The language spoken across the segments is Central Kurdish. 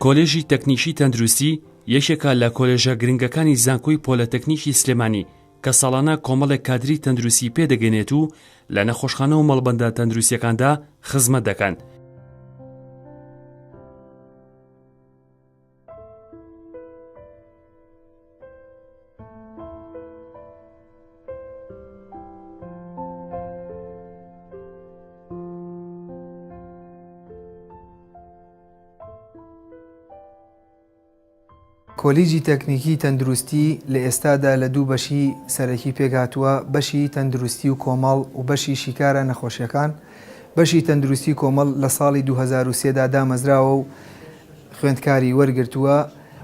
کۆلێژی تەکنیکی تەندروستی یەکێکە لە کۆلێژە گرنگەکانی زانکۆی پۆلەتەکنیکی سلێمانی کە ساڵانە کۆمەڵێک کادری تەندروستی پێدەگەنێت و لە نەخۆشخانە و مەڵبەندە تەندروستیەکاندا خزمەت دەکەن. کۆلیجی تەکنیکی تەندروستی لە ئێستادا لە دوو بەشی سەرەکی پێکهاتووە، بەشی تەندروستی و کۆمەڵ و بەشی شیکارە نەخۆشیەکان. بەشی تەندروستی کۆمەڵ لە ساڵی 2003 دا دامەزراوە و خوێندکاری وەرگرتووە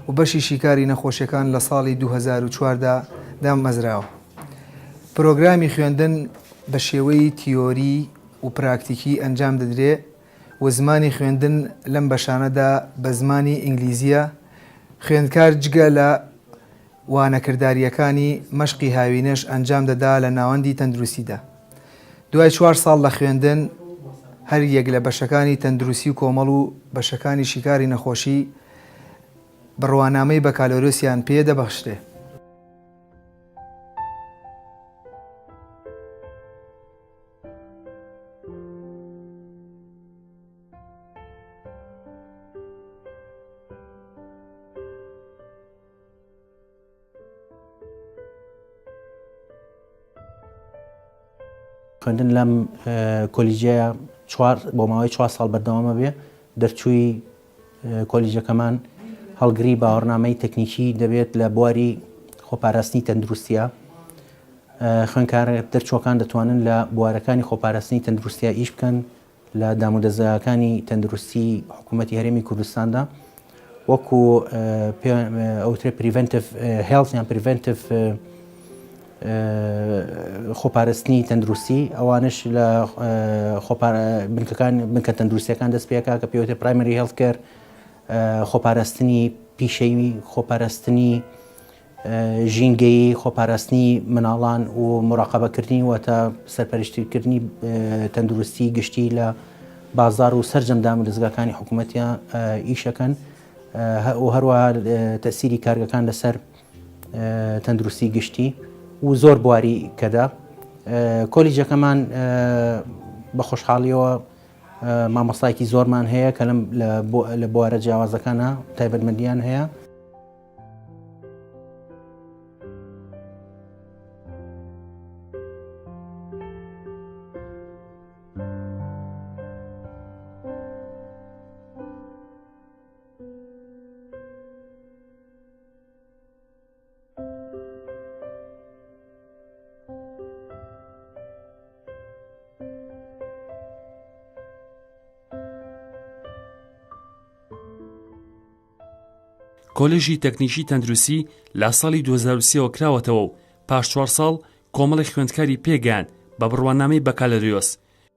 و بەشی شیکاری نەخۆشیەکان لە ساڵی 2004 دا دامەزراوە. پرۆگرامی خوێندن بە شێوەی تیۆری و پراکتیکی ئەنجام دەدرێ و زمانی خوێندن لەم بەشانەدا بە زمانی ئینگلیزییە، خوێندکار جگە لە وانە کردارییەکانی مەشقی هاوینەش ئەنجام دەدا لە ناوەندی تەندروستیدا. دوای چوار ساڵ لە خوێندن هەر یەک لە بەشەکانی تەندروستی و کۆمەڵ و بەشەکانی شیکاری نەخۆشی بڕوانامەی بەکالۆریۆسیان پێ دەبەخشرێ. خوێندن لەم کۆلیجەیە چوار بۆ ماوەی چوار ساڵ بەردەوامە بێ دەرچووی کۆلیجەکەمان هەڵگری باوەڕنامەی تەکنیکی دەبێت لە بواری خۆپاراستنی تەندروستیە خوێندکار دەرچووەکان دەتوانن لە بوارەکانی خۆپاراستنی تەندروستیا ئیش بکەن لە دامودەزگاکانی تەندروستی حکوومەتی هەرێمی کوردستاندا وەکو ئەوترێ preventive health یان preventive خۆپارستنی تەندروستی ئەوانش لە بنکەکان بنکە تەندروستیەکان دەست پێکا کە پێوتە primary health care خۆپارستنی پیشەیی خۆپارستنی ژینگەیی، خۆپاراستنی مناڵان و موراقەبەکردنی واتە سەرپەرشتیکردنی تەندروستی گشتی لە بازاڕ و سەرجەم دامودەزگاکانی حکوومەتیا ئیشەکەن و هەروەها تەسیری کارگەکان لەسەر تەندروستی گشتی و زۆر بواری کەدا کۆلیجەکەمان بە خۆشحاڵیەوە مامۆستایەکی زۆرمان هەیە کە لەم لە بوارە جیاوازەکانە تایبەتمەندیان هەیە. کۆلێژی تەکنیکی تەندروستی لە ساڵی 2023 ەوە کراوەتەوە و پاش چوار ساڵ کۆمەڵێک خوێندکاری پێگەیاند بە بڕوانامەی بەکالەریۆس.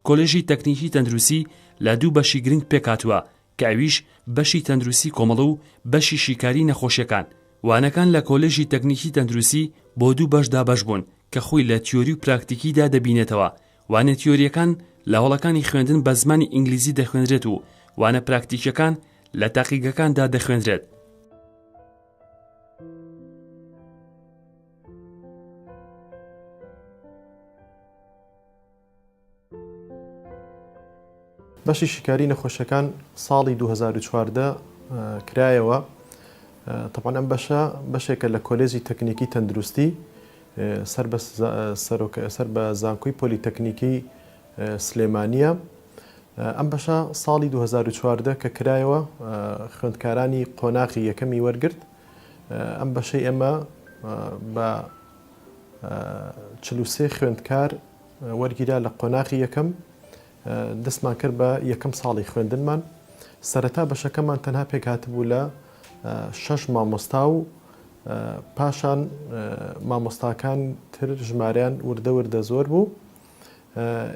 کۆلێژی تەکنیکی تەندروستی لە دوو بەشی گرنگ پێکهاتووە کە ئەویش بەشی تەندروستی کۆمەڵ و بەشی شیکاری نەخۆشیەکان. وانەکان لە کۆلێژی تەکنیکی تەندروستی بۆ دوو بەش دابەش بوون کە خۆی لە تیۆری و پراکتیکیدا دەبینێتەوە وانە تیۆرییەکان لە هۆڵەکانی خوێندن بە زمانی ئینگلیزی دەخوێندرێت و وانە پراکتیکیەکان لە تاقیگەکاندا دەخوێندرێت. بەشی شیکاری نەخۆشیەکان ساڵی 2014 کرایەوە تەبعەن ئەم بەشە بەشێکە لە کۆلێجی تەکنیکی تەندروستی سەر بە سەرۆک سەر بە زانکۆی پۆلیتەکنیکی سلێمانییە. ئەم بەشە ساڵی 2014 کە کرایەوە خوێندکارانی قۆناغی یەکەمی وەرگرت. ئەم بەشەی ئێمە بە 43 خوێندکار وەرگیرا لە قۆناغی یەکەم. دەستمان کرد بە یەکەم ساڵی خوێندنمان. سەرەتا بەشەکەمان تەنها پێکهاتبوو لە شەش مامۆستا و پاشان مامۆستاکان تر ژمارەیان وردە وردە زۆر بوو.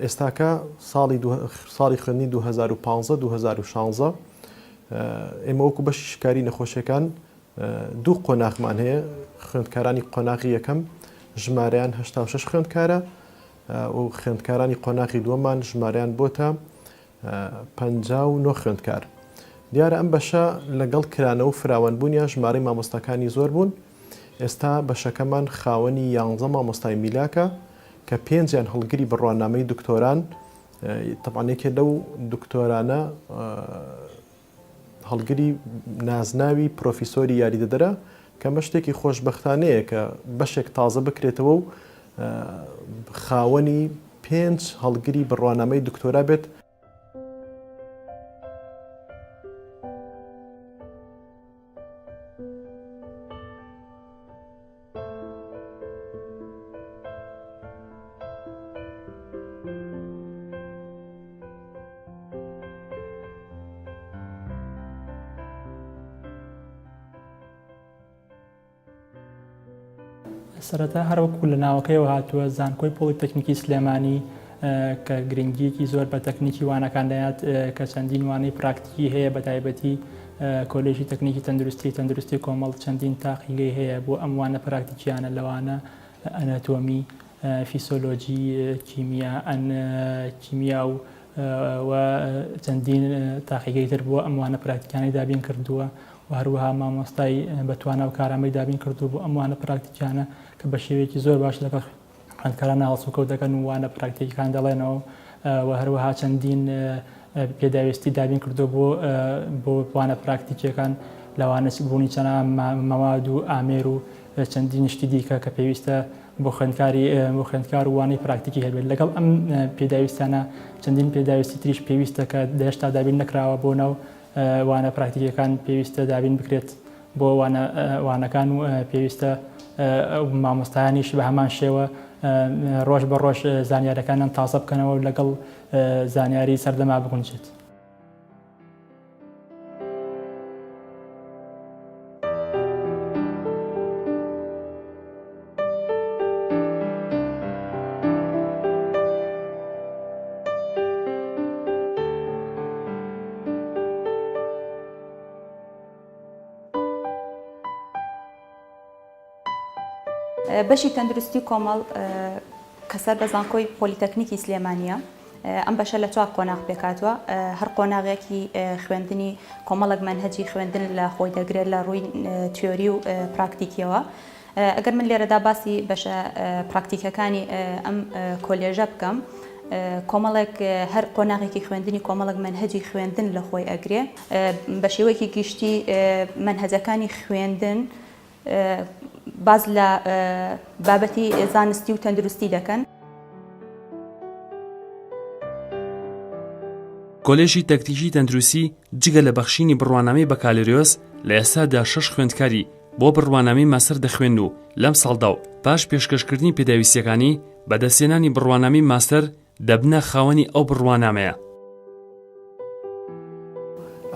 ئێستاکە ساڵی ساڵی خوێندنی 2015 2016 ئێمە وەکو بەشی شکاری نەخۆشیەکان دوو قۆناغمان هەیە خوێندکارانی قۆناغی یەکەم ژمارەیان 86 خوێندکارە و خوێندکارانی قۆناغی دووەمان ژمارەیان بۆتە 59 خوێندکار. دیارە ئەم بەشە لەگەڵ کرانەوە و فراوانبوونیا ژمارەی مامۆستاکانی زۆر بوون، ئێستا بەشەکەمان خاوەنی یانزە مامۆستای میلاکە کە پێنجیان هەڵگری بڕوانامەی دکتۆران، تەبعەن یەکێ لەو دکتۆرانە هەڵگری نازناوی پرۆفیسۆری یاریدەدەرە، کە ئەمە شتێکی خۆشبەختانەیە کە بەشێک تازە بکرێتەوە و خاوەنی پێنج هەڵگری بڕوانامەی دکتۆرا بێت. سەرەتا هەر وەکو لە ناوەکەیەوە هاتووە زانکۆی پۆلیتەکنیکی سلێمانی کە گرنگیەکی زۆر بە تەکنیکی وانەکان دەیات کە چەندین وانەی پراکتیکی هەیە بە تایبەتی کۆلێژی تەکنیکی تەندروستی تەندروستی کۆمەڵ چەندین تاقیگەی هەیە بۆ ئەم وانە پراکتیکیانە لەوانە ئەناتۆمی فیسۆلۆجی کیمیا ئەن کیمیا و و چەندین تاقیگەی تر بۆ ئەم وانە پراکتیکانەی دابین کردووە و هەروەها مامۆستای بەتوانا و کارامەی دابین کردووە بۆ ئەم وانە پراکتیکیانە کە بە شێوەیەکی زۆر باش لەگەڵ خوێندکاران هەڵسوکەوت دەکەن و وانە پراکتیکەکان دەڵێنەوە و هەروەها چەندین پێداویستی دابین کردووە بۆ بۆ وانە پراکتیکیەکان لەوانە بوونی چەند مەواد و ئامێر و چەندین شتی دیکە کە پێویستە بۆ خوێندکاری بۆ خوێندکار و وانەی پراکتیکی هەبێت لەگەڵ ئەم پێداویستانە چەندین پێداویستی تریش پێویستە کە هێشتا دابین نەکراوە بۆ ناو وانە پراکتیکیەکان پێویستە دابین بکرێت بۆ وانە وانەکان و پێویستە مامۆستایانیش بە هەمان شێوە ڕۆژ بە ڕۆژ زانیارەکانیان تازە بکەنەوە و لەگەڵ زانیاری سەردەما بگونجێت. بەشی تەندروستی کۆمەڵ کە سەر بە زانکۆی پۆلیتەکنیکی سلێمانییە، ئەم بەشە لە چوار قۆناغ پێکهاتووە، هەر قۆناغێکی خوێندنی کۆمەڵێک مەنهەجی خوێندن لە خۆی دەگرێت لە ڕووی تیۆری و پراکتیکیەوە. ئەگەر من لێرەدا باسی بەشە پراکتیکەکانی ئەم کۆلێژە بکەم، کۆمەڵێک هەر قۆناغێکی خوێندنی کۆمەڵێک مەنهەجی خوێندن لە خۆی ئەگرێ. بە شێوەیەکی گشتی مەنهەجەکانی خوێندن باس لە بابەتی زانستی و تەندروستی دەکەن. کۆلێژی تەکنیکی تەندروستی جگە لە بەخشینی بڕوانامەی بەکالۆریۆس لە ئێستادا شەش خوێندکاری بۆ بڕوانامەی ماستەر دەخوێنن و لەم ساڵدا و پاش پێشکەشکردنی پێداویستییەکانی بەدەستهێنانی بڕوانامەی ماستەر دەبنە خاوەنی ئەو بڕوانامەیە.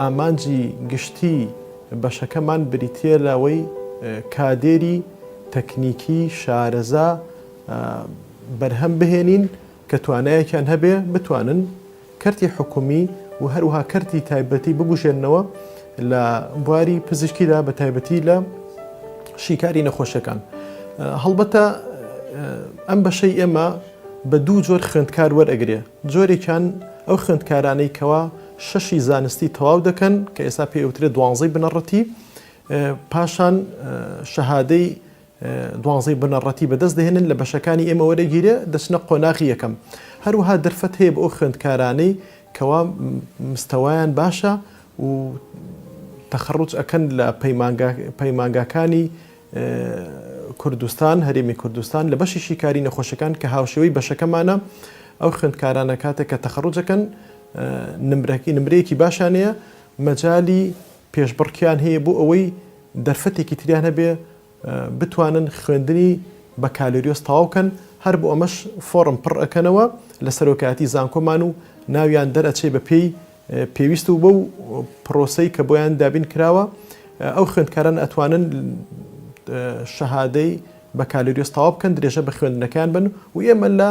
ئامانجی گشتی بەشەکەمان بریتییە لەوەی کادێری تەکنیکی شارەزا بەرهەم بهێنین کە توانایەکیان هەبێ بتوانن کەرتی حکومی و هەروەها کەرتی تایبەتی ببوژێننەوە لە بواری پزیشکیدا بە تایبەتی لە شیکاری نەخۆشیەکان. هەڵبەتە ئەم بەشەی ئێمە بە دوو جۆر خوێندکار وەرئەگرێ، جۆرێکیان ئەو خوێندکارانەی کەوا شەشی زانستی تەواو دەکەن کە ئێستا پێی ئەوترێت دوانزەی بنەڕەتی، پاشان شەهادەی دوانزەی بنەڕەتی بەدەست دەهێنن لە بەشەکانی ئێمە وەرەگیرێ دەچنە قۆناغی یەکەم. هەروەها دەرفەت هەیە بۆ ئەو خوێندکارانەی کەوا مستەوایان باشە و تەخەڕوج ئەکەن لە پەیمانگاکانی کوردستان، هەرێمی کوردستان، لە بەشی شیکاری نەخۆشەکان کە هاوشێوەی بەشەکەمانە، ئەو خوێندکارانە کاتێک کە تەخەڕوج ئەکەن نمرەکی نمرەیەکی باشیان هەیە مەجالی پێشبڕکیان هەیە بۆ ئەوەی دەرفەتێکی تریان هەبێ بتوانن خوێندنی بەکالۆریۆس تەواو کەن، هەر بۆ ئەمەش فۆڕم پڕ ئەکەنەوە لە سەرۆکایەتی زانکۆمان و ناویان دەرئەچێ بە پێی پێویست و بەو پڕۆسەی کە بۆیان دابین کراوە ئەو خوێندکاران ئەتوانن شەهادەی بەکالۆریۆس تەواو بکەن درێژە بە خوێندنەکەیان بن و ئێمە لە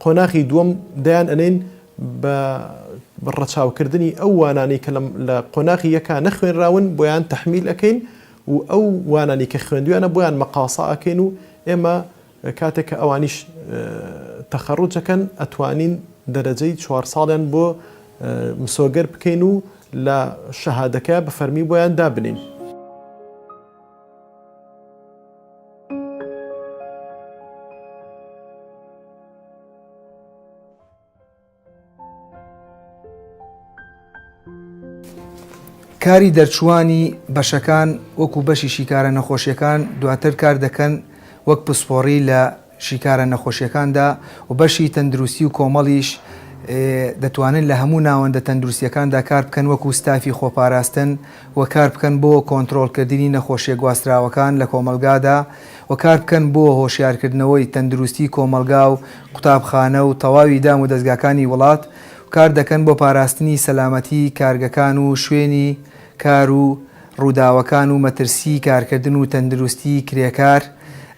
قۆناغی دووەم دایان ئەنێین بە ڕەچاوکردنی ئەو وانانەی کە لە قۆناغی یەکا نەخوێنراون بۆیان تەحمیل ئەکەین و ئەو وانانەی کە خوێندویانە بۆیان مەقاسە ئەکەین و ئێمە کاتێک کە ئەوانیش تەخەڕوج ئەکەن ئەتوانین دەرەجەی چوار ساڵیان بۆ مسۆگەر بکەین و. لە شەهادەکەیا بە فەرمی بۆیان دابنین. کاری دەرچووانی بەشەکان وەکو بەشی شیکارە نەخۆشیەکان دواتر کار دەکەن وەک پسپۆڕی لە شیکارە نەخۆشیەکاندا و بەشی تەندروستی و کۆمەڵیش دەتوانن لە هەموو ناوەندە تەندروستیەکاندا کار بکەن وەکو ستافی خۆپاراستن و کار بکەن بۆ کۆنترۆڵکردنی نەخۆشیە گواستراوەکان لە کۆمەڵگادا و کار بکەن بۆ هۆشیارکردنەوەی تەندروستی کۆمەڵگا و قوتابخانە و تەواوی دام و دەزگاکانی وڵات و کار دەکەن بۆ پاراستنی سەلامەتی کارگەکان و شوێنی کار و ڕووداوەکان و مەترسیی کارکردن و تەندروستیی کرێکار،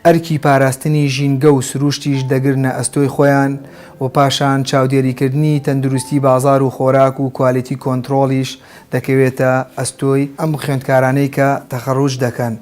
ئەرکی پاراستنی ژینگە و سرووشتیش دەگرنە ئەستۆی خۆیان و پاشان چاودێریکردنی تەندروستی بازاڕ و خۆراک و کوالیتی کۆنترۆڵیش دەکەوێتە ئەستۆی ئەم خوێندکارانەی کە تەخەڕوج دەکەن.